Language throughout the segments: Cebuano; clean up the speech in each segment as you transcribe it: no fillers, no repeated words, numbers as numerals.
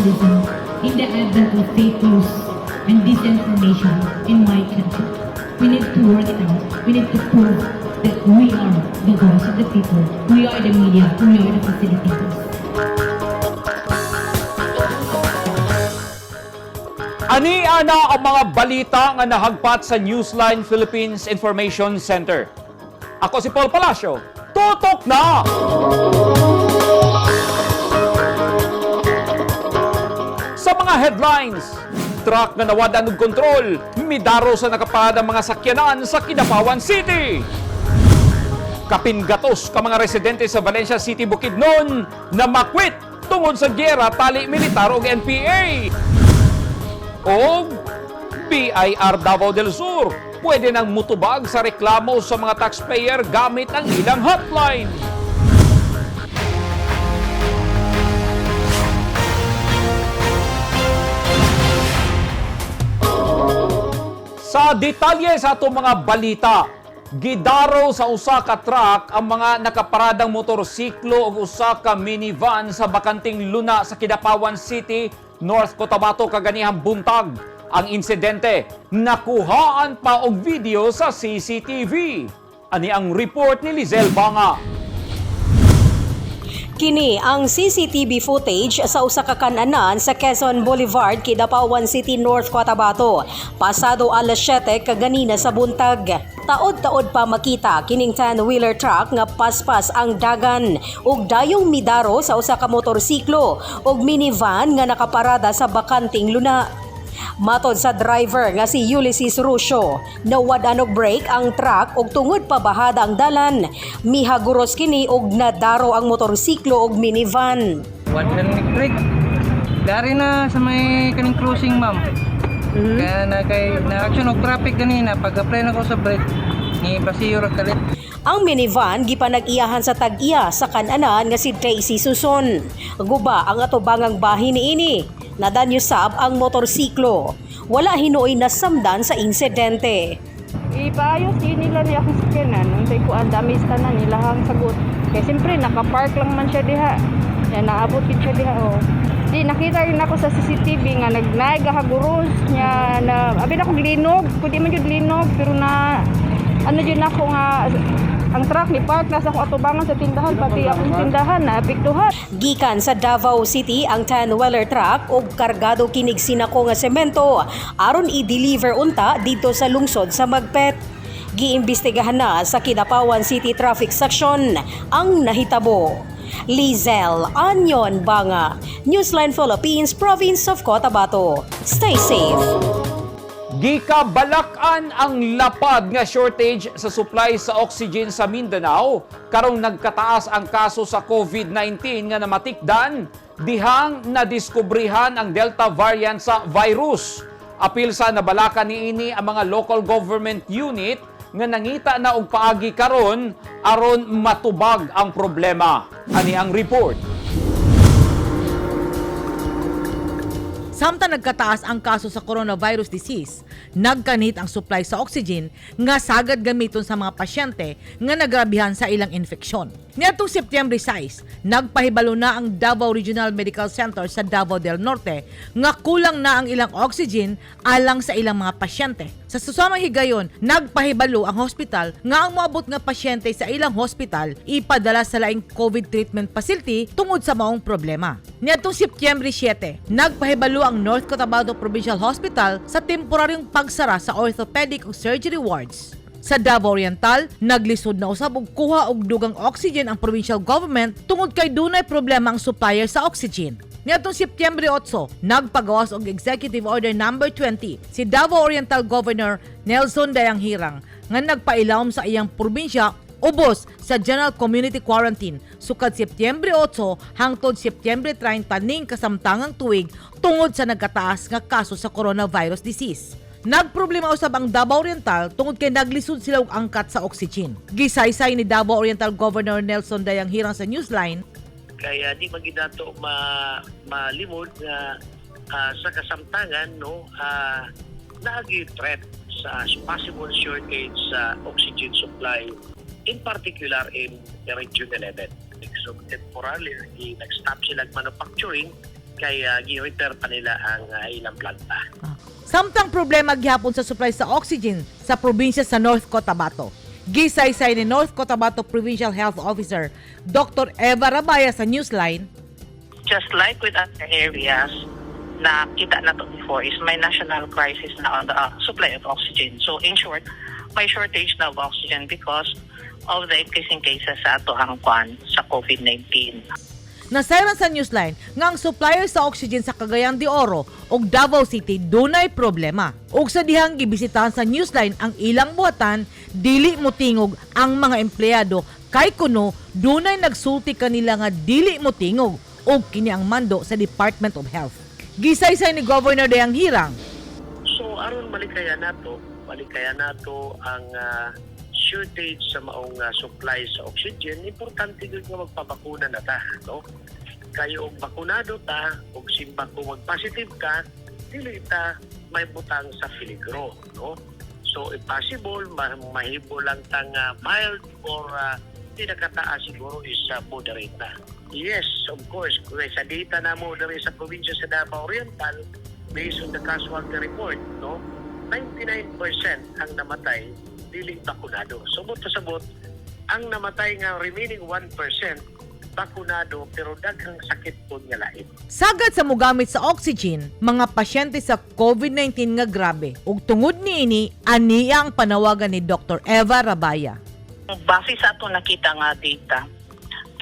journalism in the advent of fake news and disinformation in my country. We need to work it out. We need to prove that we are the voice of the people. We are the media. We are the facilitators. Ani ana ang mga balita nga nahagpat sa Newsline Philippines Information Center. Ako si Paul Palacio. Tutok na! Sa mga headlines, truck nga nawadan og kontrol, midaro sa nakaparada mga sakyanan sa Kidapawan City. Kapin gatos ka mga residente sa Valencia City, Bukidnon na makwit tungod sa giyera tali militar og NPA. O BIR Davao del Sur pwede nang mutubag sa reklamo sa mga taxpayer gamit ang ilang hotline. Sa detalye sa atong mga balita, gidaro sa usa ka truck ang mga nakaparadang motorsiklo ug usa ka minivan sa bakanting luna sa Kidapawan City, North Cotabato kaganihang buntag. Ang insidente nakuhaan pa og video sa CCTV. Ani ang report ni Lizelle Banga. Kini ang CCTV footage sa usa ka kananan sa Quezon Boulevard, Kidapawan City, North Cotabato. Pasado alas 7 kaganina sa buntag. Taod-taod pa makita kining 10-wheeler truck nga paspas ang dagan ug dayong midaro sa usa ka motorsiklo ug minivan nga nakaparada sa bakanting luna. Matod sa driver nga si Ulysses Rusio, nawad-an og brake ang truck ug tungod pabahada ang dalan. Mihaguros kini og nadaro ang motorsiklo ug minivan. One electric. Dari na sa may kaning closing, ma'am. Kaya na kay na action og traffic ganina pag apply na ko sa brake ni basiyo ra kalit. Ang minivan gipanag-iyahan sa tag-iya sa kananan nga si Daisy Suson. Guba ang atubangang bahin niini. Nadanyo sab ang motorsiklo. Wala hinuoy nasamdan sa insidente. Ipaayos yun nila ni akong sakyanan. Unsay kuan damage tanan ilahang sagot. Kay siyempre nakapark lang man siya diha. Ya naabot gid siya diha oh. Di nakita rin ako sa CCTV nga nagnaig haguros niya na abi na kong linog, kundi man jud linog pero na ano jud nako nga ang truck ni park nasa akong atubangan sa tindahan, pati akong tindahan na apektuhan. Gikan sa Davao City ang 10-wheeler truck og kargado kinig sinako nga semento aron i-deliver unta dito sa lungsod sa Magpet. Giimbestigahan na sa Kidapawan City Traffic Section ang nahitabo. Lizelle Anyon Banga, Newsline Philippines, Province of Cotabato. Stay safe. Gikabalak-an ang lapad nga shortage sa supply sa oxygen sa Mindanao karong nagkataas ang kaso sa COVID-19 nga namatikdan dihang nadiskubrihan ang Delta variant sa virus. Apil sa nabalakan niini ang mga local government unit nga nangita na og paagi karon aron matubag ang problema. Ani ang report. Samtang nagkataas ang kaso sa coronavirus disease, nagkanit ang supply sa oxygen nga sagad gamiton sa mga pasyente nga nagrabihan sa ilang infeksyon. Niadtong Setyembre 6, nagpahibalo na ang Davao Regional Medical Center sa Davao del Norte nga kulang na ang ilang oxygen alang sa ilang mga pasyente. Sa susamang higayon, nagpahibalo ang hospital nga ang moabot nga pasyente sa ilang hospital ipadala sa laing COVID treatment facility tungod sa maong problema. Niadtong Setyembre 7, nagpahibalo ang North Cotabato Provincial Hospital sa temporaryong pagsara sa orthopedic ug surgery wards. Sa Davao Oriental, naglisod na usab og kuha og dugang oxygen ang provincial government tungod kay dunay problema ang supplier sa oxygen. Niadtong Setyembre 8, nagpagawas og Executive Order Number 20 si Davao Oriental Governor Nelson Dayanghirang nga nagpailawom sa iyang probinsya ubos sa General Community Quarantine sukad Setyembre 8 hangtod Setyembre 30 ning kasamtangang tuig tungod sa nagkataas nga kaso sa coronavirus disease. Nagproblema usab ang Davao Oriental tungod kay naglisod sila og angkat sa oxygen. Gisaysay ni Davao Oriental Governor Nelson Dayanghirang sa Newsline Kaya di man gid nato malimod nga sa kasamtangan no naagi threat sa possible shortage sa oxygen supply, in particular in the Region 11. So temporarily nag-stop sila manufacturing. Kay gi-repair pa nila ang ilang planta. Samtang problema gihapon sa supply sa oxygen sa probinsya sa North Cotabato. Gisaysay ni North Cotabato Provincial Health Officer Dr. Eva Rabaya sa Newsline. Just like with other areas na kita na to before is may national crisis na on the supply of oxygen. So in short, may shortage na of oxygen because of the increasing cases sa atoang kwan sa COVID-19. Nasayran sa Newsline nga ang supplier sa oxygen sa Cagayan de Oro ug Davao City dunay problema. Ug sa dihang gibisitahan sa Newsline ang ilang buhatan, dili motingog ang mga empleyado kay kuno dunay nagsulti kanila nga dili motingog ug kini ang mando sa Department of Health. Gisaysay ni Governor Dayanghirang. So aron malikaya nato ang shortage sa maong supply sa oxygen, importante gyud nga magpabakuna na ta, no? Kay og bakunado ta, og simba ko mag-positive ka, dili ta may butang sa peligro, no? So if possible, mahibo lang tang mild or pinakataas siguro is moderate na. Yes, of course, kung sa data na mo diri sa probinsya sa Davao Oriental, based on the casualty report, no, 99% ang namatay dili bakunado. So sabot sabot, ang namatay nga remaining 1% bakunado pero daghang sakit po nga lain. Sagad sa mugamit sa oxygen, mga pasyente sa COVID-19 nga grabe. Ug tungod niini, aniya ang panawagan ni Dr. Eva Rabaya. Base sa ato nakita nga data,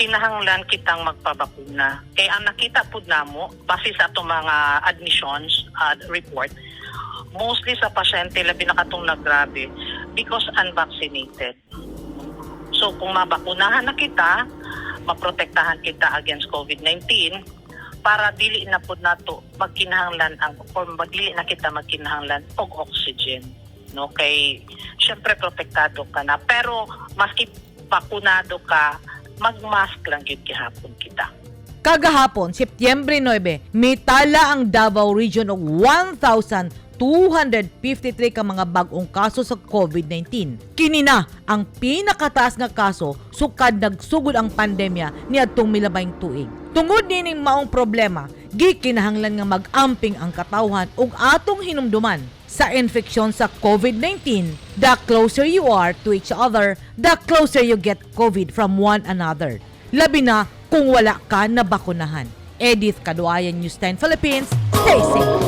kinahanglan kitang magpabakuna. Kaya ang nakita pud namo, base sa ato mga admissions report, mostly sa pasyente labi na katong naggrabe because unvaccinated. So kung mabakunahan na kita, maprotektahan kita against COVID-19 para dili na pud nato magkinahanglan ang or magdili na kita magkinahanglan og oxygen, no? Kay syempre protektado ka na, pero maski bakunado ka, magmask lang gyud gihapon kita. Kagahapon, Setyembre 9, mitala ang Davao Region og 1,253 ka mga bag-ong kaso sa COVID-19. Kini na ang pinakataas nga kaso sukad nagsugod ang pandemya niadtong milabayng tuig. Tungod nining maong problema, gikinahanglan nga mag-amping ang katawhan ug atong hinumduman sa infeksyon sa COVID-19, the closer you are to each other, the closer you get COVID from one another. Labi na kung wala ka na bakunahan. Edith Kaduayan, News 10 Philippines. Stay safe.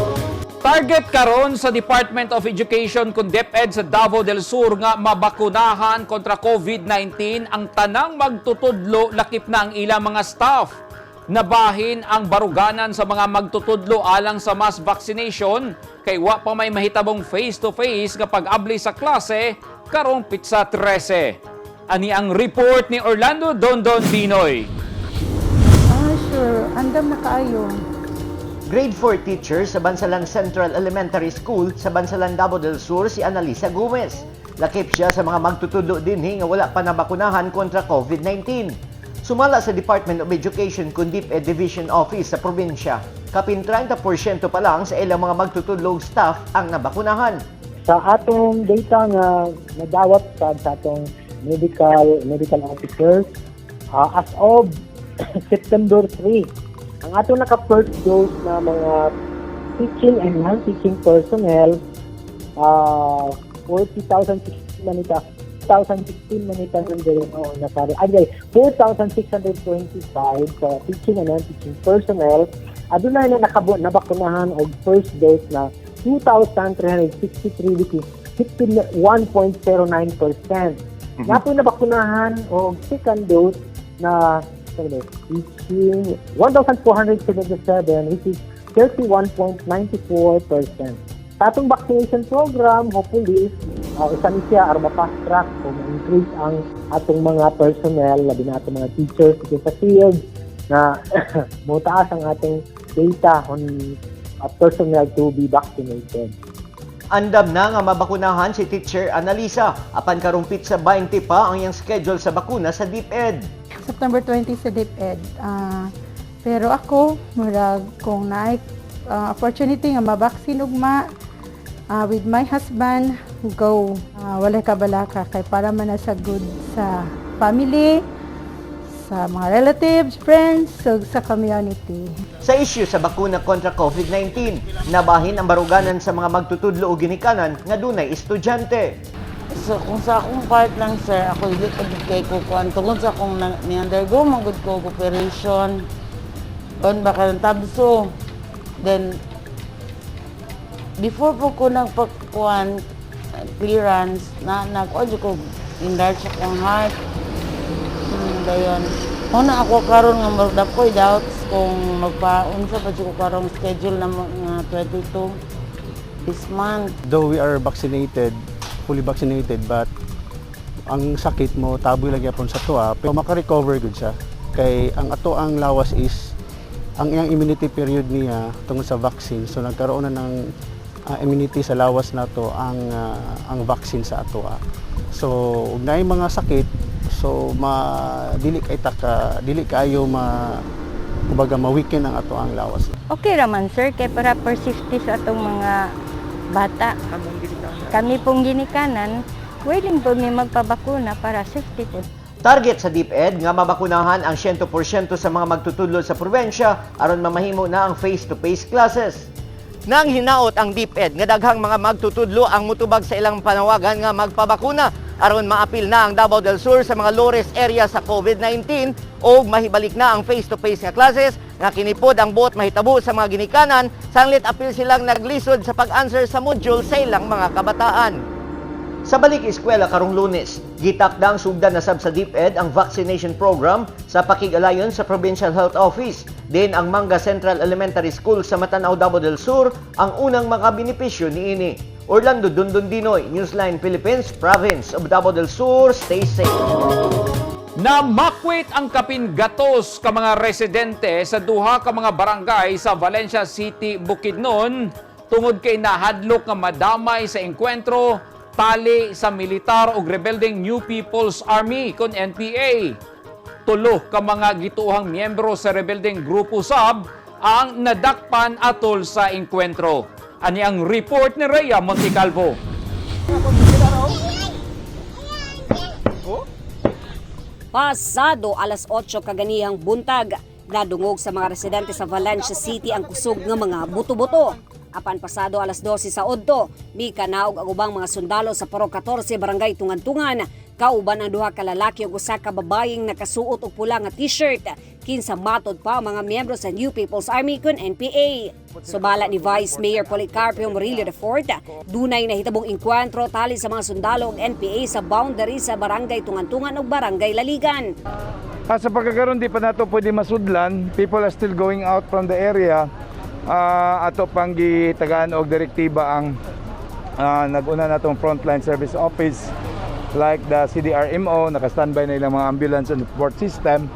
Target karon sa Department of Education kun DepEd sa Davao del Sur nga mabakunahan kontra COVID-19 ang tanang magtutudlo lakip na ang ilang mga staff. Nabahin ang baruganan sa mga magtutudlo alang sa mass vaccination kay wa pa may mahitabong face-to-face nga pag-abli sa klase karong pitsa 13. Ani ang report ni Orlando Dondon Binoy. Ah, sure. Andam na kaayo. Grade 4 teacher sa Bansalan Central Elementary School sa Bansalan, Davao del Sur si Analisa Gomez. Lakip siya sa mga magtutudlo dinhi nga wala pa nabakunahan kontra COVID-19. Sumala sa Department of Education kun DepEd Division Office sa probinsya, kapin 30% pa lang sa ilang mga magtutudlong staff ang nabakunahan. Sa atong data nga nadawat sa atong medical medical officers, as of September 3, ang atong naka first dose na mga teaching and non-teaching personnel, 40,016 manita, 1,016 manita nandun, oh, na sorry, ay, 4,625 sa teaching and non-teaching personnel. Adunay na nakabu nabakunahan og first dose na 2,363, which is 51.09%. Naa poy nabakunahan og second dose na, sorry, teaching 1,477, which is 31.94%. Sa atong vaccination program, hopefully, usa ni siya aron ma-fast track o ma-increase ang atong mga personnel, labi na atong mga teachers dito sa field, na motaas ang atong data on personnel to be vaccinated. Andam na nga mabakunahan si Teacher Analisa apan karong pitsa 20 pa ang iyang schedule sa bakuna sa DepEd. September 20 sa DepEd. Pero ako, murag kung naay opportunity nga mabaksin ugma with my husband, go. Walay kabalaka kay para man na sa good sa family, sa sa mga relatives, friends, ug sa community. Sa issue sa bakuna kontra COVID-19, nabahin ang baruganan sa mga magtutudlo o ginikanan nga dunay estudyante. So, kung sa akong part lang, sir, ako dili pa gid kay ko kuan tungod sa akong ni-undergo man gud ko og operation. On baka ng tabso. Then before po ko nagpakuan clearance na nag ko enlarge akong heart. Dayon. Una ako karon nga murag ko'y doubts kung magpaunsa pa jud ko karong schedule na mga 22 this month. Though we are vaccinated, fully vaccinated, but ang sakit mo taboy lang gyapon sa tuwa, pero maka-recover gud siya. Kay ang ato ang lawas is ang iyang immunity period niya tungod sa vaccine. So nagkaroon na ng immunity sa lawas nato ang vaccine sa ato. So ug naay mga sakit, so ma dili kay taka dili kaayo ma kumbaga ma-weaken ang ato ang lawas. Okay raman, sir, kay para for safety sa atong mga bata. Kami pong ginikanan, willing po mi magpabakuna para safety po. Target sa DepEd nga mabakunahan ang 100% sa mga magtutudlo sa probensya aron mamahimo na ang face-to-face classes. Nang hinaot ang DepEd nga daghang mga magtutudlo ang mutubag sa ilang panawagan nga magpabakuna aron maapil na ang Davao del Sur sa mga low-risk area sa COVID-19 o mahibalik na ang face-to-face nga classes nga kinipod ang buot mahitabo sa mga ginikanan sanglit apil silang naglisod sa pag-answer sa module sa ilang mga kabataan. Sa balik eskwela karong Lunes, gitakdang sugdan na sab sa DepEd ang vaccination program sa pakig-alayon sa Provincial Health Office. Din ang Manga Central Elementary School sa Matanao, Davao del Sur ang unang mga benepisyo niini. Orlando Dundundinoy, Newsline Philippines, Province of Davao del Sur. Stay safe. Namakwit ang kapin 100 ka mga residente sa duha ka mga barangay sa Valencia City, Bukidnon tungod kay nahadlok nga madamay sa engkwentro tali sa militar ug rebeldeng New People's Army kon NPA. Tulo ka mga gituohang miyembro sa rebeldeng grupo sab ang nadakpan atol sa engkwentro. Ani ang report ni Rhea Montecalvo. Pasado alas 8 kaganihang buntag, nadungog sa mga residente sa Valencia City ang kusog nga mga buto-buto. Apan pasado alas 12 sa udto, mikanaog ang ubang mga sundalo sa Purok 14, Barangay Tungan-Tungan, kauban ang duha ka lalaki ug usa ka babayeng nakasuot og pula nga t-shirt, kinsa matod pa mga miyembro sa New People's Army kun NPA. Subala ni Vice Mayor Policarpio Murillo IV, dunay nahitabong engkwentro tali sa mga sundalo ug NPA sa boundary sa Barangay Tungan-Tungan ug Barangay Laligan. Sa pagkakaroon, di pa nato pwede masudlan. People are still going out from the area. Ato pang gitagaan og direktiba ang nag-una natong frontline service office like the CDRMO, naka-standby na ilang mga ambulance and support system.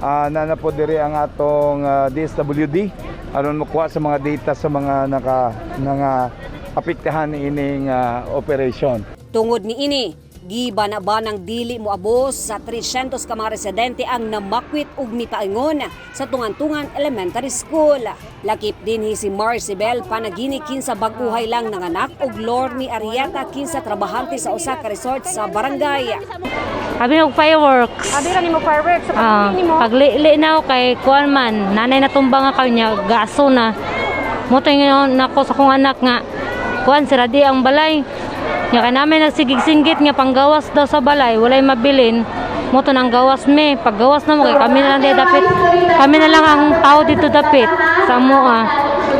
Na po diri ang atong DSWD aron makuha sa mga data sa mga naka nga apektahan ining operation. Tungod ni ini, gibana-banang dili moabot sa 300 ka mga residente ang namakwit ug mipaingon sa Tungan-Tungan Elementary School. Lakip dinhi si Marcibel Panagini, kinsa bag-uhay lang nanganak, ug Lorny Arieta, kinsa trabahante sa usa ka resort sa barangay. Abi og fireworks. Abi ra nimo fireworks sa Ah, pag nimo. Paglili na ako kay kuan man, nanay natumba nga kanya gaso na. Mo ingon nako sa akong anak nga kuan sira di ang balay. Nya kay namin nagsigig-singgit nga panggawas daw sa balay, walay mabilin. Mo to nang gawas me, paggawas na mo kay kami na lang di dapit. Kami na lang ang tao dito dapit sa amoa.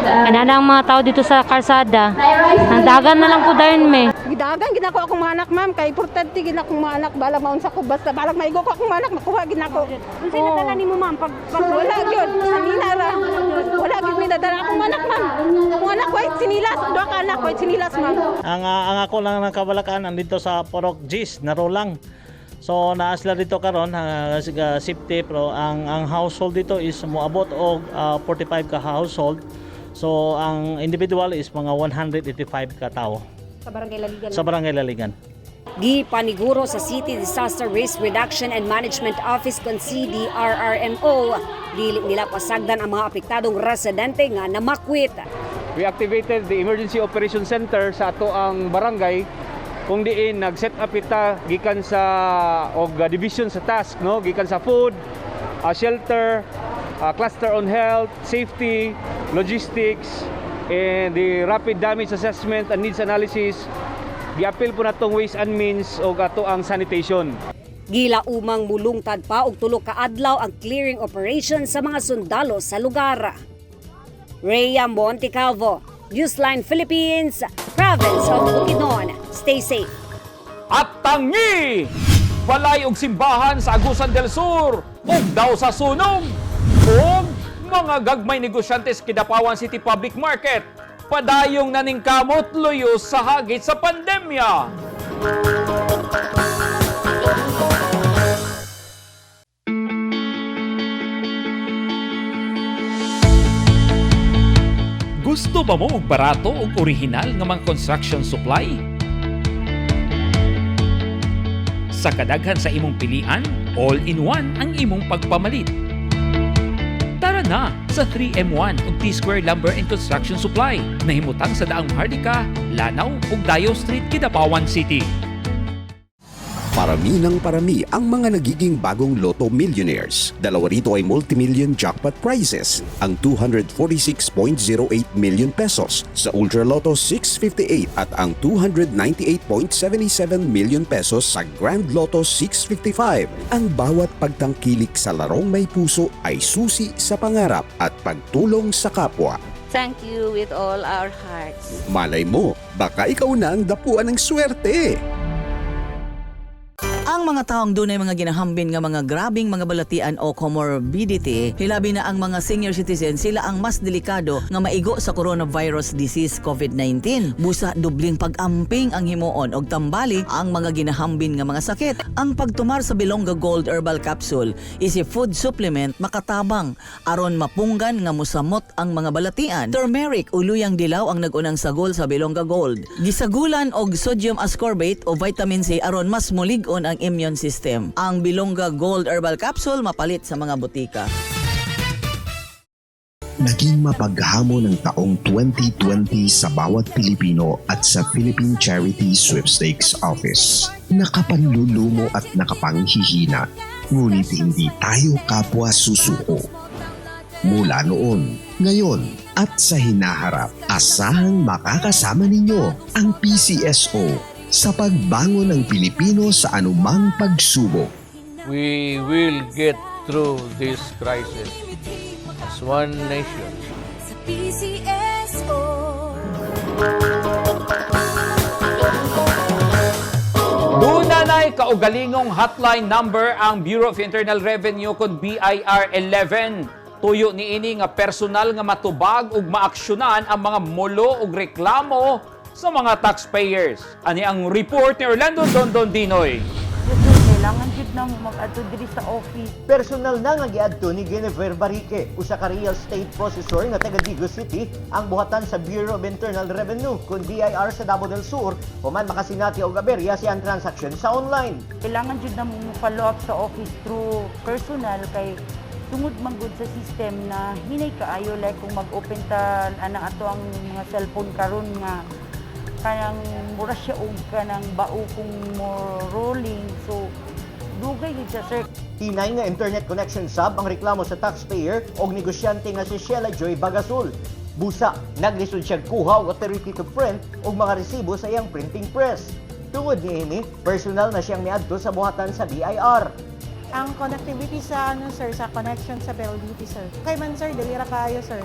Kaya na ang mga tao dito sa kalsada. Ang dagan na lang po dayon me. Gidagan gid ako akong mga anak, ma'am, kay importante gid akong mga anak, balag maunsa ko, basta balag maigo ko akong mga anak, makuha gid nako. Unsay nadala nimo, ma'am, pag wala gyud sanila ra. Wala gyud mi nadala akong mga anak, ma'am. Akong anak white sinilas, duha ka anak white sinilas, ma'am. Ang ako lang ng kabalakaan nandito sa Purok Gis, Narolang. So naa sila dito karon safety, pero ang household dito is moabot og 45 ka household. So ang individual is mga 185 ka tao Sa Barangay Laligan. sa Barangay Laligan. Gipaniguro sa City Disaster Risk Reduction and Management Office kon CDRRMO, dili nila pasagdan ang mga apektadong residente nga namakwit. We activated the Emergency Operation Center sa ato ang barangay kung diin nag-set up ita gikan sa og division sa task, no, gikan sa food, shelter, cluster on health, safety, logistics, and the rapid damage assessment and needs analysis. Giapil po natong ways and means og ato ang sanitation. Gilaumang mulungtad pa og 3 ka adlaw ang clearing operation sa mga sundalo sa lugar. Rhea Montecalvo, Newsline Philippines, Province of Bukidnon. Stay safe. At tangi! Balay og simbahan sa Agusan del Sur, ug daw sa sunog. Ug mga gagmay negosyante sa Kidapawan City Public Market, padayong naningkamot luyo sa hagit sa pandemya. Gusto ba mo og barato ug orihinal nga mga construction supply? Sa kadaghan sa imong pilian, all-in-one ang imong pagpamalit. Tara na sa 3M1 ug T-Square Lumber and Construction Supply. Nahimutang sa Daang Maharlika, Lanao ug Dayo Street, Kidapawan City. Parami ng parami ang mga nagiging bagong Lotto millionaires. Dalawa rito ay multimillion jackpot prizes, ang 246.08 million pesos sa Ultra Lotto 658 at ang 298.77 million pesos sa Grand Lotto 655. Ang bawat pagtangkilik sa larong may puso ay susi sa pangarap at pagtulong sa kapwa. Thank you with all our hearts. Malay mo, baka ikaw na ang dapuan ng swerte. Ang mga taong dunay mga ginahambin nga mga grabing mga balatian o comorbidity, hilabi na ang mga senior citizen, sila ang mas delikado nga maigo sa coronavirus disease COVID-19. Busa dubling pag-amping ang himuon og tambali ang mga ginahambin nga mga sakit. Ang pagtumar sa Bilongga Gold Herbal Capsule is a food supplement makatabang aron mapunggan nga musamot ang mga balatian. Turmeric o luyang dilaw ang nagunang sagol sa Bilongga Gold. Gisagulan og sodium ascorbate o vitamin C aron mas mulig-on ang immune system. Ang Bilongga Gold Herbal Capsule mapalit sa mga botika. Naging mapaghamon ang taong 2020 sa bawat Pilipino at sa Philippine Charity Sweepstakes Office. Nakapanlulumo at nakapanghihina, ngunit hindi tayo kapwa susuko. Mula noon, ngayon at sa hinaharap, asahang makakasama ninyo ang PCSO sa pagbangon ng Pilipino sa anumang pagsubok. We will get through this crisis as one nation. Sa PCSO. Dunanay kaugalingong hotline number ang Bureau of Internal Revenue kon BIR 11. Tuyo niini nga personal nga matubag ug maaksyonan ang mga molo ug reklamo sa mga taxpayers. Ani ang report ni Orlando Dondon Dinoy. Kailangan jud na mo mag-adto diri sa office. Personal na nga giadto ni Guinevere Barique, usa ka real estate processor nga taga Digos City, ang buhatan sa Bureau of Internal Revenue kun BIR sa Davao del Sur, human makasinati og aberya siyang transaction sa online. Kailangan jud na mo follow up sa office through personal kay tungod man gud sa system na hinay kaayo, like kung mag-open ta ana ato ang mga cellphone karon nga kanang mura siya og kanang bao kung mo rolling, so dugay gid siya, sir. Hinay nga internet connection sab ang reklamo sa taxpayer og negosyante nga si Sheila Joy Bagasul. Busa, naglisod siya kuha og authority to print og mga resibo sa iyang printing press. Tungod niini, personal na siyang miadto sa buhatan sa BIR. Ang connectivity sa ano, sir, sa connection sa PLDT, sir. Kay man, sir, dili ra kaayo, sir.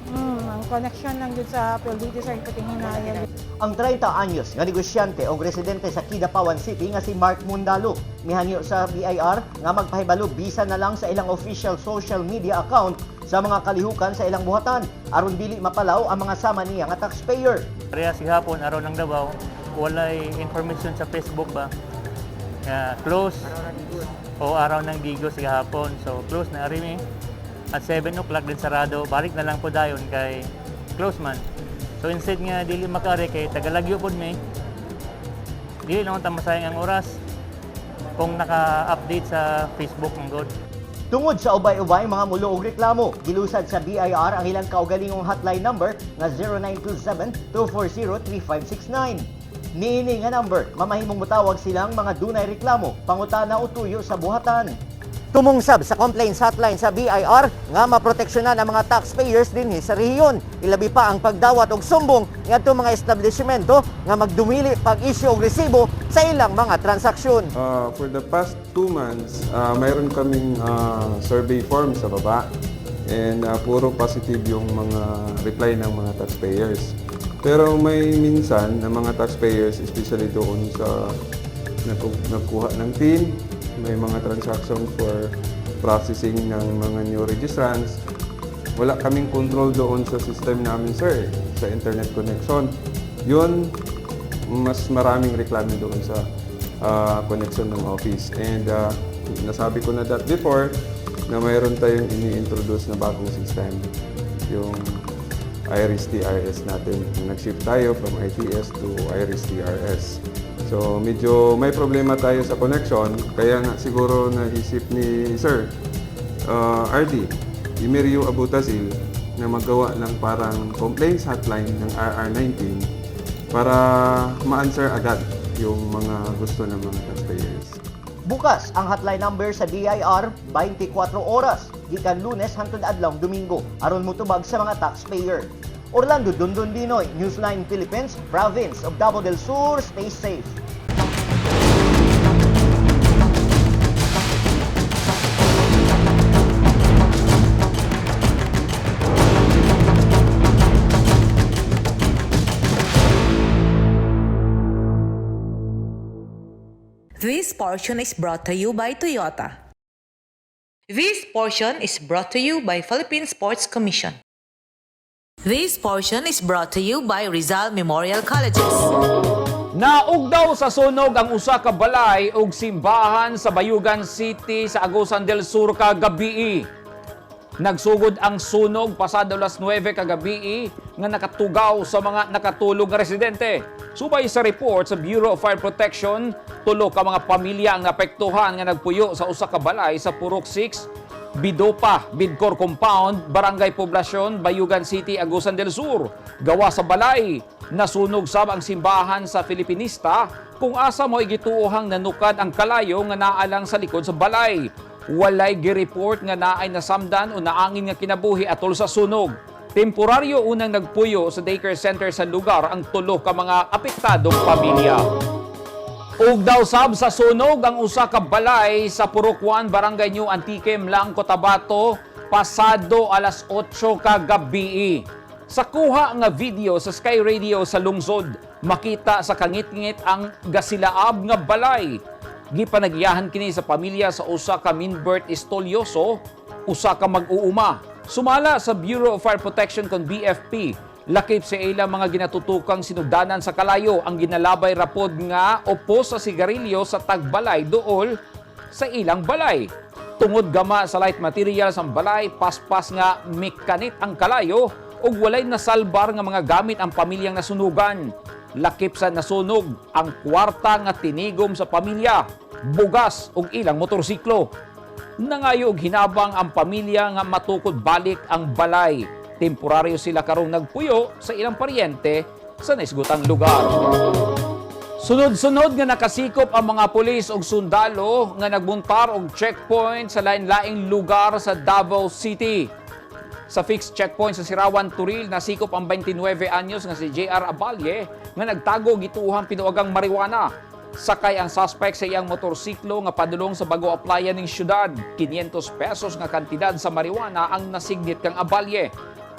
Ang connection lang jud sa PLDT, sir, patingin na yan. Ang 30 anyos nga negosyante o residente sa Kidapawan City nga si Mark Mundalo mihanyo sa BIR nga magpahibalo bisa na lang sa ilang official social media account sa mga kalihukan sa ilang buhatan aron dili mapalaw ang mga sama niya nga taxpayer. Pareha si hapon araw ng Davao, walay information sa Facebook ba? Nga close o araw ng Digos gahapon. So close na ari mi. At 7 o'clock din sarado, balik na lang po dayon kay close man. So instead nga dili makaari kay tagalagyo pod mi. Dili na ta masayang ang oras kung naka-update sa Facebook ng God. Tungod sa ubay-ubay mga mulo og reklamo, gilusad sa BIR ang ilang kaugalingong hotline number nga 0927-240-3569. Niini nga number, mamahimong motawag silang mga dunay reklamo, pangutana o tuyo sa buhatan. Tumong sab sa complaints hotline sa BIR nga maproteksyonan ang mga taxpayers dinhi sa rehiyon. Ilabi pa ang pagdawat og sumbong ngadto mga establishmento nga magdumili pag-issue og resibo sa ilang mga transaksyon. For the past 2 months, mayroon kaming survey form sa baba and puro positive yung mga reply ng mga taxpayers. Pero may minsan na mga taxpayers, especially doon sa nagkuha ng TIN, may mga transaction for processing ng mga new registrants, wala kaming control doon sa system namin, sir, eh, sa internet connection. Yun, mas maraming reklamo doon sa connection ng office. And nasabi ko na that before na mayroon tayong ini-introduce na bagong system, yung Iris TRS natin. Nag-shift tayo from ITS to Iris TRS. So medyo may problema tayo sa connection, kaya nga siguro naisip ni Sir RD Emirio Abutazil na magawa ng parang complaints hotline ng RR19 para ma-answer agad yung mga gusto ng mga taxpayers. Bukas ang hotline number sa BIR 24 oras gikan Lunes hangtod adlawng Domingo aron motubag sa mga taxpayer. Orlando Dundon Dinoy, Newsline Philippines, Province of Davao del Sur, stay safe. This portion is brought to you by Toyota. This portion is brought to you by Philippine Sports Commission. This portion is brought to you by Rizal Memorial Colleges. Naugdaw sa sunog ang usa ka balay ug simbahan sa Bayugan City sa Agusan del Sur kagabii. Nagsugod ang sunog pasado alas 9 kagabii nga nakatugaw sa mga nakatulog nga residente. Subay sa report sa Bureau of Fire Protection, tulo ka mga pamilya ang naapektuhan nga nagpuyo sa usa ka balay sa Purok 6, Bidopa, Bidcor Compound, Barangay Poblacion, Bayugan City, Agusan del Sur. Gawa sa balay, nasunog sab ang simbahan sa Filipinista kung asa mo gituohang nanukad ang kalayo nga naalang sa likod sa balay. Walay gi-report nga naay nasamdan o naangin nga kinabuhi atol sa sunog. Temporaryo unang nagpuyo sa daycare center sa lugar ang tulo ka mga apektadong pamilya. Ug daw sab sa sunog ang usa ka balay sa Purok 1, Barangay New Antique, M'lang, Cotabato, pasado alas 8 kagabii. Sa kuha nga video sa Sky Radio sa lungsod, makita sa kangitngit ang gasilaab nga balay. Gipanagyahan kini sa pamilya sa usa ka Minbert Estolioso, usa ka mag-uuma. Sumala sa Bureau of Fire Protection kon BFP, lakip sa ilang mga ginatutukang sinugdanan sa kalayo ang ginalabay rapod nga opos sa sigarilyo sa tagbalay duol sa ilang balay. Tungod gama sa light materials ang balay, paspas nga mekanit ang kalayo ug walay nasalbar nga mga gamit ang pamilyang nasunugan. Lakip sa nasunog ang kwarta nga tinigom sa pamilya, bugas ug ilang motorsiklo. Nangayo og hinabang ang pamilya nga matukod balik ang balay. Temporaryo sila karong nagpuyo sa ilang paryente sa naisgutang lugar. Sunod-sunod nga nakasikop ang mga pulis og sundalo nga nagbuntar og checkpoint sa lain-laing lugar sa Davao City. Sa fixed checkpoint sa Sirawan, Turil, nasikop ang 29 anyos nga si JR Abalye nga nagtago gituohang pinuagang marijuana. Sakay ang suspect sa iyang motorsiklo nga padulong sa bago aplaya ning syudad. 500 pesos nga kantidad sa marijuana ang nasignit kang Abalye.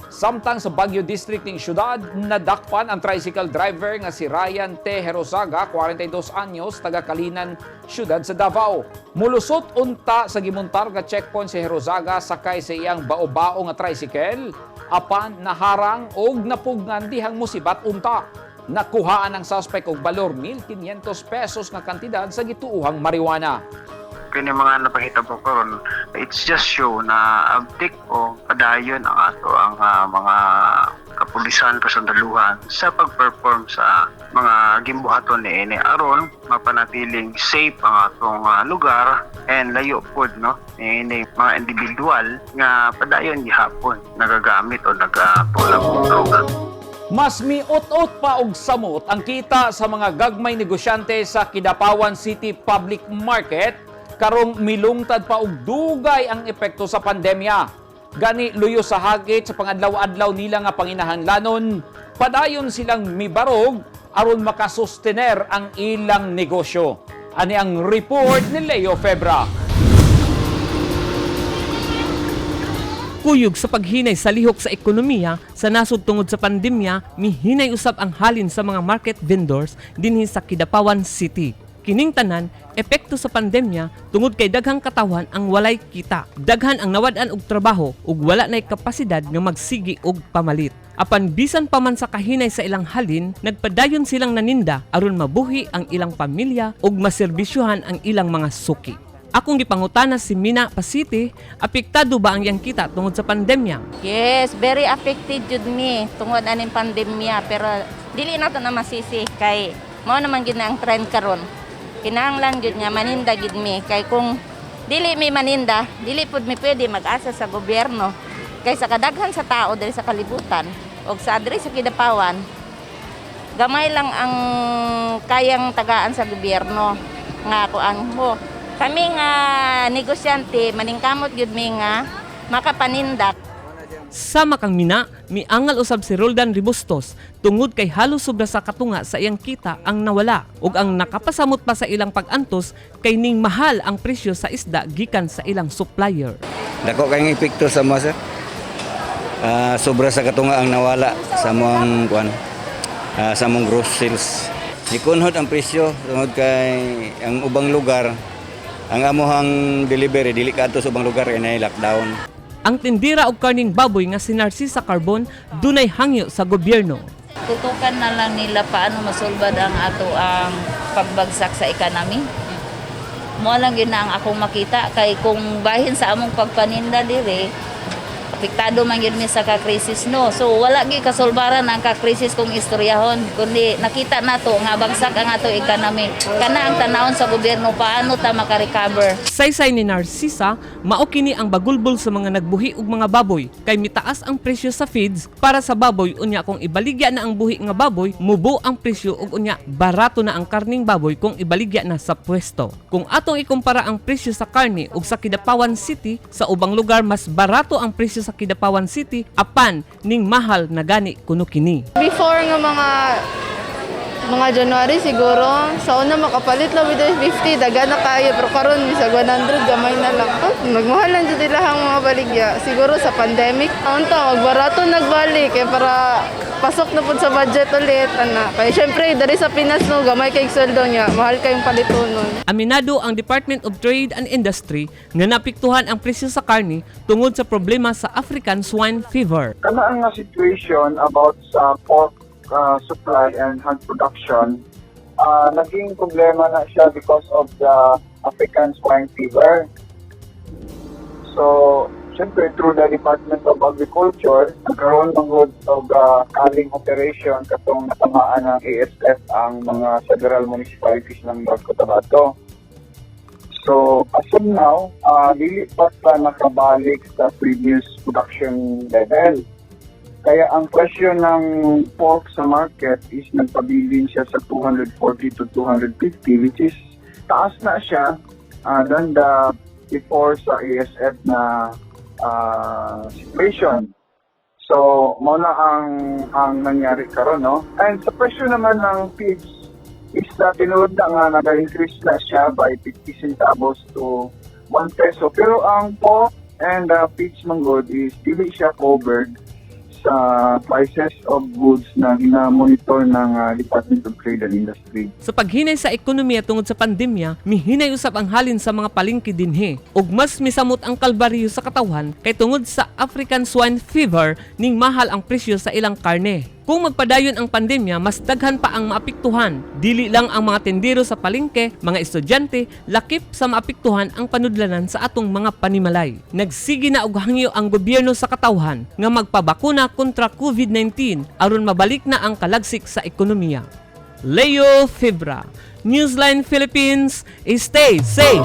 Samtang sa Baguio District ng syudad, nadakpan ang tricycle driver nga si Ryan T. Herosaga, 42 anyos, taga Kalinan, syudad sa Davao. Mulusot unta sa gimuntar nga checkpoint si Herosaga sakay sa iyang bao-bao nga tricycle, apan naharang og napugnan dihang musibat unta. Nakuhaan ang suspect og balor 1,500 pesos nga kantidad sa gituohang marijuana. Kini mga napahitabo karon, it's just show na abtik o padayon ang ato ang mga kapulisan, kasundaluhan sa pag-perform sa mga gimbuhaton niini aron mapanatiling safe ang atong lugar and layo pod, no, niini mga individual nga padayon gihapon nagagamit o nagatulak og droga. Mas miut-ut pa og samot ang kita sa mga gagmay negosyante sa Kidapawan City Public Market. Karong milungtad pa og dugay ang epekto sa pandemya. Gani luyo sa hagit sa pangadlaw-adlaw nila nga panginahanglanon, padayon silang mibarog aron makasustener ang ilang negosyo. Ani ang report ni Leo Febra. Kuyog sa paghinay sa lihok sa ekonomiya sa nasod tungod sa pandemya, mihinay usab ang halin sa mga market vendors dinhi sa Kidapawan City. Kining tanan, epekto sa pandemya tungod kay daghang katawhan ang walay kita. Daghan ang nawad-an og trabaho ug wala nay kapasidad nga magsigi og pamalit. Apan bisan pa man sa kahinay sa ilang halin, nagpadayon silang naninda aron mabuhi ang ilang pamilya ug maserbisyuhan ang ilang mga suki. Akong gipangutana si Mina Pasiti, apektado ba ang iyang kita tungod sa pandemya? Yes, very affected jud mi tungod aning pandemya, pero dili nato na masisi kay mao naman gyud na ang trend karon. Kinahanglan gyud nga maninda gyud mi kay kung dili mi maninda, dili pud mi pwede mag-asa sa gobyerno kay sa kadaghan sa tao diri sa kalibutan og sa diri sa Kidapawan, gamay lang ang kayang tagaan sa gobyerno nga kuan mo. Kami nga negosyante, maningkamot gyud mi nga makapaninda. Sama kang Mina, miangal usab si Roldan Ribustos tungod kay halos sobra sa katunga sa iyang kita ang nawala ug ang nakapasamot pa sa ilang pag-antos kay ning mahal ang presyo sa isda gikan sa ilang supplier. Dako kayong epekto sa mga, sir. Sobra sa katunga ang nawala sa among kuan, sa among gross sales. Nikunhod ang presyo tungod kay ang ubang lugar, ang amuhang delivery dili kadto sa ubang lugar kay naay lockdown. Ang tindira og karning baboy nga si Narcisa Carbon dunay hangyo sa gobyerno. Tutukan na lang nila paano masulbad ang ato ang pagbagsak sa economy. Mo lang yun na ang akong makita kay kung bahin sa among pagpaninda dire, apektado man gyud mi sa ka-crisis, no. So wala gyud kasulbaran ang ka-crisis kung istoryahon, kundi nakita nato nga bagsak ang ato economy. Kana ang tanawon sa gobyerno, paano ta maka-recover. Saysay ni Narcisa, mao kini ang bagulbol sa mga nagbuhi og mga baboy kay mitaas ang presyo sa feeds para sa baboy, unya kung ibaligya na ang buhi nga baboy, mubo ang presyo ug unya barato na ang karning baboy kung ibaligya na sa pwesto. Kung atong ikumpara ang presyo sa karne ug sa Kidapawan City, sa ubang lugar mas barato ang presyo sa Kidapawan City apan ning mahal na gani kuno kini. Before nga mga January siguro, sa una makapalit lang with 50, daga na kayo, pero karon bisag 100, gamay na lang. Oh, nagmahal lang jud ilahang mga baligya. Siguro sa pandemic. Unta, magbarato nagbalik, eh, para pasok na pud sa budget ulit. Ana. Kaya syempre, dari sa Pinas, no, gamay kay sweldo niya, mahal kayong palitonon. Aminado ang Department of Trade and Industry nga naapektuhan ang presyo sa karne tungod sa problema sa African swine fever. Kana ang nga situation about sa pork supply and hog production, naging problema na siya because of the African swine fever. So, syempre through the Department of Agriculture, nagkaroon ng og culling operation katong natamaan ng ASF ang mga several municipalities ng North Cotabato. So, as of now, dili pa ta nakabalik sa previous production level. Kaya ang presyo ng pork sa market is nagpabilin siya sa 240 to 250, which is taas na siya than the before sa ASF na situation. So, mao na ang nangyari karon, no? And sa presyo naman ng pigs is na tinuod na nga nag-increase na siya by 50 centavos to 1 peso. Pero ang pork and pigs manggod is dili siya covered sa prices of goods na gina-monitor ng Department of Trade and Industry. Sa paghinay sa ekonomiya tungod sa pandemya, mihinay usab ang halin sa mga palengke dinhi. Ug mas misamot ang kalbaryo sa katawhan kay tungod sa African swine fever ning mahal ang presyo sa ilang karne. Kung magpadayon ang pandemya, mas daghan pa ang maapektuhan. Dili lang ang mga tindero sa palengke, mga estudyante, lakip sa maapektuhan ang panudlanan sa atong mga panimalay. Nagsige na og hangyo ang gobyerno sa katawhan nga magpabakuna kontra COVID-19 aron mabalik na ang kalagsik sa ekonomiya. Leo Fibra, Newsline Philippines, stay safe!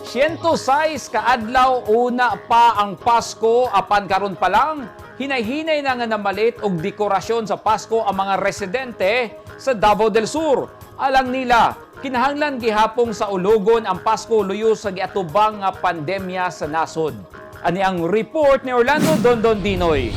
106 kaadlaw una pa ang Pasko, apan karon pa lang hinay-hinay na nga namalit og dekorasyon sa Pasko ang mga residente sa Davao del Sur. Alang nila, Kinahanglan gihapong saulugon ang Pasko luyo sa giatubang nga pandemya sa nasod. Ani ang report ni Orlando Dondon Dinoy.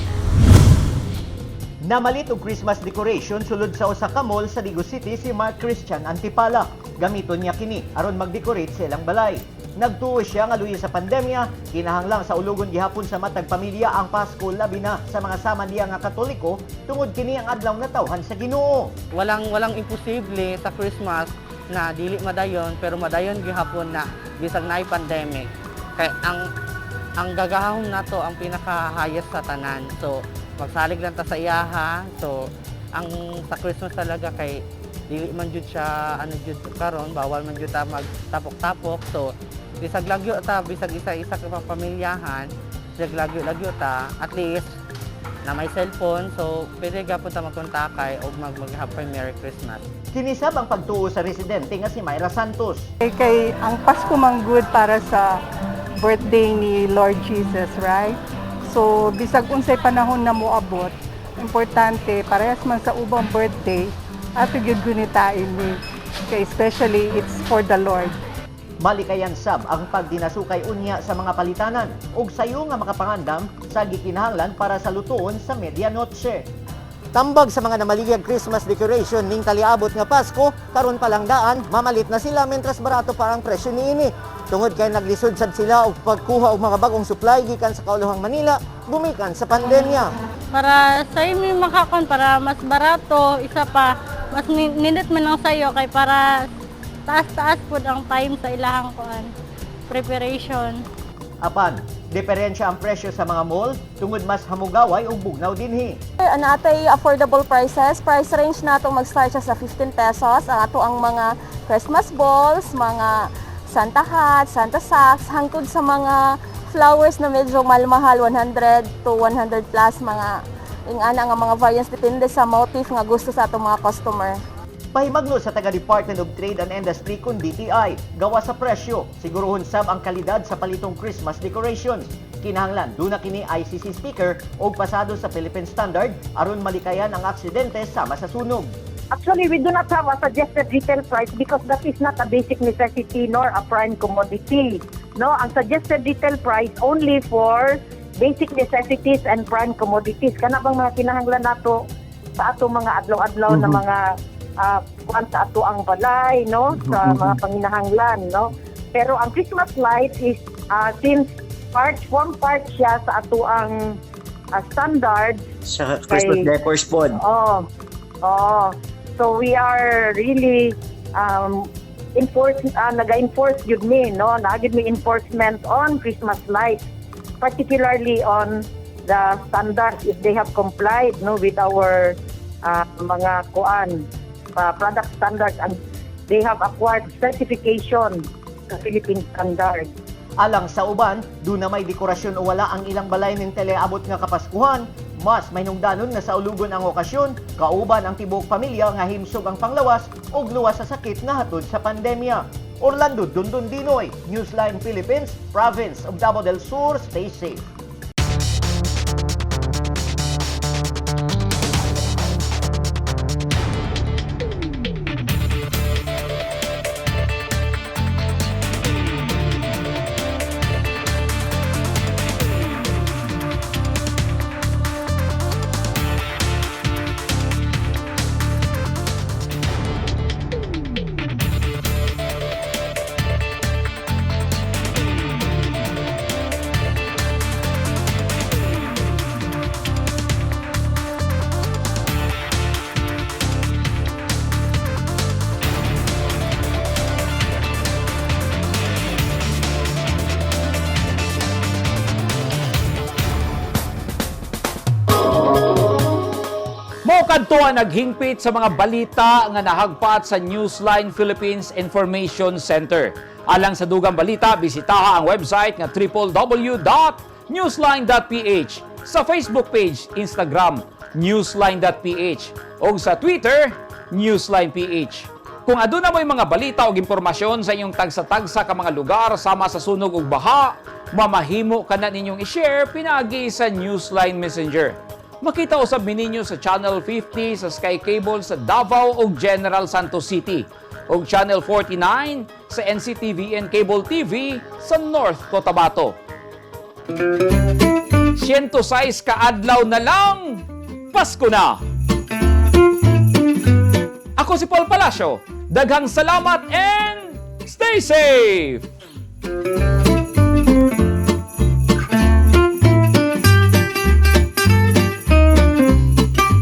Namalit og Christmas decoration sulod sa usa ka mall sa Digos City si Mark Christian Antipala. Gamiton niya kini aron mag-decorate sa ilang balay. Nagtuo siya nga luyo sa pandemya, kinahanglang saulugon gihapon sa matag pamilya ang Pasko, labi na sa mga sama niya nga Katoliko, tungod kini ang adlaw nga tawhan sa Ginoo. Walang walang imposible sa Christmas na dili madayon, pero madayon gihapon na bisag naay pandemic. Kay ang gagahom nato ang pinaka highest sa tanan. So magsalig lang ta sa iyaha. So ang sa Christmas talaga kay dili man jud siya ano jud karon, bawal man jud ta magtapok-tapok. So bisag lagyo ta, bisag isa-isa ka pamilyahan, bisag lagyo-lagyo ta, at least na may cellphone, so pwede gapon ta magkontakay og mag happy Merry Christmas. Kini sab ang pagtuo sa residente nga si Myra Santos. Kay ang Pasko man good para sa birthday ni Lord Jesus, right? So bisag unsay panahon na moabot, importante parehas man sa ubang birthday, ato gyud gunitain ni. Kay especially it's for the Lord. Malikayan sab ang pagdinasukay unya sa mga palitanan ug sayo nga makapangandam sa gikinahanglan para sa lutuon sa medianoche. Tambag sa mga namaligyag Christmas decoration ning taliabot nga Pasko, karon pa lang daan, mamalit na sila mentras barato pa ang presyo niini. Tungod kay naglisod sad sila og pagkuha og mga bagong supply gikan sa kaulohang Manila, gumikan sa pandemya. Para sa imo makakon para mas barato, isa pa mas nindot man ang sayo kay para taas-taas pud ang time sa ilahang kuan preparation. Apan, diferensya ang presyo sa mga mall tungod mas hamugaway ug bugnaw dinhi. Ang atay affordable prices, price range nato mag-start siya sa 15 pesos. Ang ato ang mga Christmas balls, mga Santa hat, Santa socks, hangtod sa mga flowers na medyo mahal-mahal, 100 to 100 plus, mga ingana nga mga variants depende sa motif nga gusto sa atong mga customer. Pahimagno sa taga Department of Trade and Industry kun DTI, gawa sa presyo, siguruhon sab ang kalidad sa palitong Christmas decorations. Kinahanglan duna kini ICC sticker og pasado sa Philippine Standard aron malikayan ang aksidente sama sa sunog. Actually, we do not have a suggested retail price because that is not a basic necessity nor a prime commodity. No, ang suggested retail price only for basic necessities and prime commodities. Kana bang mga kinahanglan nato sa ato mga adlaw-adlaw na mga kuan sa ato ang balay, no, sa mga panginahanglan, no. Pero ang Christmas light is since part one part siya sa ato ang standards Sa Christmas decors pod. Oh. So we are really enforce naga-enforce gyud mi, no? Naa gyud mi enforcement on Christmas lights, particularly on the standards, if they have complied, no, with our mga kuan product standards and they have acquired certification sa Philippine Standard. Alang sa uban, duna may dekorasyon o wala ang ilang balay ning teleabot nga Kapaskuhan, mas mahinungdanon nga saulugon ang okasyon, kauban ang tibuok pamilya nga himsog ang panglawas ug luwas sa sakit nga hatod sa pandemya. Orlando Dundun Dinoy, Newsline Philippines, Province of Davao del Sur, stay safe. Mao kadto ang naghingpit sa mga balita nga nahagpat sa Newsline Philippines Information Center. Alang sa dugang balita, bisitaha ang website nga www.newsline.ph, sa Facebook page, Instagram, newsline.ph o sa Twitter, newsline.ph. Kung aduna mo'y mga balita o impormasyon sa inyong tagsa-tagsa ka mga lugar sama sa sunog ug baha, mamahimo ka na ninyong i-share pinaagi sa Newsline Messenger. Makita usab mi ninyo sa Channel 50 sa Sky Cable sa Davao ug General Santos City. ug Channel 49 sa NCTV and Cable TV sa North Cotabato. 106 ka adlaw na lang, Pasko na! Ako si Paul Palacio. Daghang salamat and stay safe!